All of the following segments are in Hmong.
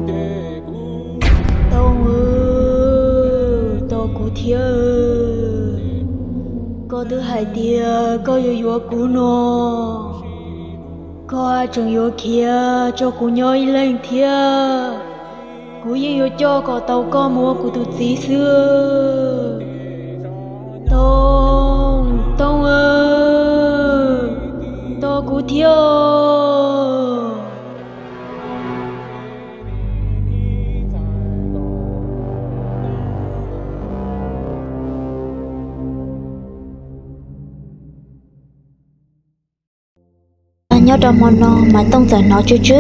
Tooj, tos kuv thiab. Koj twb hais tias koj yuav yuav kuv no, koj tseem yuav khiav tso kuv nyob ib leeg thiab. Kuv yeej yuav coj kom tau koj mus ua kuv tus txiv xwb. Tooj, Tooj, tos kuv thiab. Nyob rau hmo no mas Tooj txawm hnov tsw tsw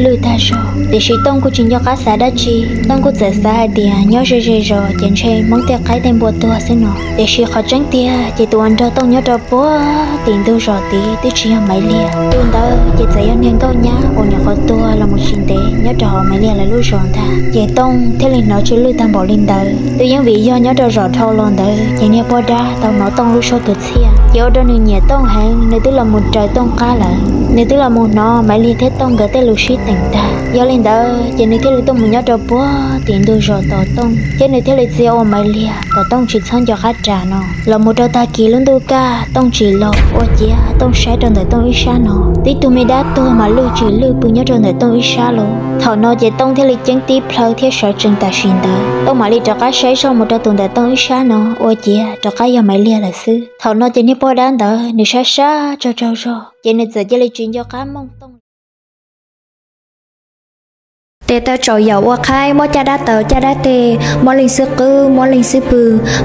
lwj tag zog, tiam sis Tooj kuj tsis nco qab xav dab tsi. Tooj kuj txawm xav hais tias nyob ze ze zos ces ntshe Hmoob tej qaib tej npua tuag xwb no. Tiam sis qhov tseeb tiag ces tus uas nrog Tooj nyob rau puag tim ntug zos tid twb tsis yog Maiv Liag. Tus ntawd ces txawm yog niag nkauj nyab uas nyuam qhuav tuag los mus tsis ntev nyob rau hauv Maiv Liag lawv lub zos ntag. Ces Tooj thiaj li hnov tsw lwj tag npaum li ntawd. Twb yeej vim yog nyob rau zos dhau los ntawd ces niag poj dab tau hnov Tooj lub suab tus txhiaj, ces ua rau nws nyiam Tooj heev, nws twb los mus raws Tooj qab lawm. Nws twb los mus hnov Maiv Liag thiab Tooj nkawd tej lus sib teem tag. Yog li ntawd ces nws thiaj li tuaj mus nyob rau puag tim ntug zos tos Tooj, thiab nws thiaj li txia ua Maiv Liag kom Tooj tsis txhob nco qab ras no. Los mus rau tag kis lub ntuj kaj, Tooj tsim los ua ciav Tooj saib rau ntawm Tooj ib sab no, tib tug me dab tuag mas lwj tsw lwj pw nyob rau ntawm Tooj ib sab los. Thaum no ces Tooj thiaj li ceeb tib plhaw thiab sawv tsees tam sim ntawd. Tooj mam li rov qab saib zog mus rau tus ntawm Tooj ib sab no, ua ciav rov qab yog Maiv Liag lawm xwb. Thaum no ces niag poj dab ntawd nws sab sab tsaug tsaug zog, ces nws txawm cia li tsis nco qab mooj Tooj. Tes taw tsaum yaum ua qhaib, muab caj dab taws caj dab teg, muab leej xwb qwb muab leej xwb pw,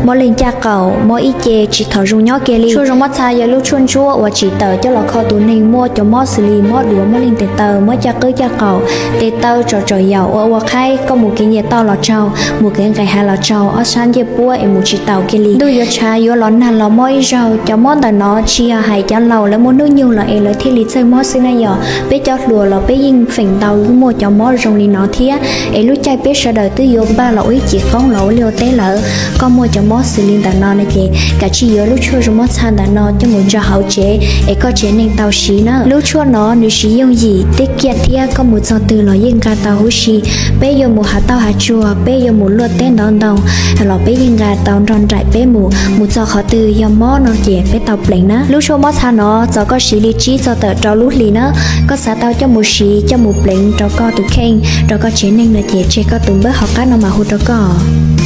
muab leej caj qaum, muab ib ce tsis thaum zoo nyob kiag li. Tshuaj zoo mob txha yog lub tshuaj ntsuab uas tsim tawm coj los kho tus neeg muaj cov mob xws li mob duav, muab leej tes taw, muab caj qwb caj qaum. Tes taw tsaum tsaum yaum ua ua qhaib, koj mus kev nyias toj los tsaug, mus kev nqes hav los tsaug, ob sab ncej puab es mus tsis taus kiag li. Ntuj yuav tshav yuav los nag los mob ib zaug. Cov mob ntawm no tsis yog hais cov laus lawv muaj hnub nyoog los es lawv thiaj li txawj mob xwb na yom. Peb cov hluas los peb yeej feem ntau muaj cov mob zoo li no thiab. Es lub caij peb sawv daws twb yuav npaj los ua ib cim qoob los ua liaj ua teb lawm, koj muaj cov mob xws li ntawm no no ces kav tsij yuav lub tshuaj zoo mob txha ntawm no coj mus ntso hauv tsev es koj tsev neeg tau siv na. Lub tshuaj no nws siv yooj yim, tiag kiag thiab koj mus txog twg los yeej nqa tau huv si. Peb yuav mus hav tauj hav tsuag, peb yuav mus luaj teb ntov ntoo los peb yeej nqa tau nrog nraim peb mus. Mus txog qhov twg yog mob no ces peb tau pleev na. Lub tshuaj mob txha no txawm koj siv li tsib txog tawm rau lub hlis na, koj xav tau coj mus siv coj mus pleev rau koj tus kheej rau koj tsev neeg no ces tseg koj tus npawb hauv qab no mam hu rau koj.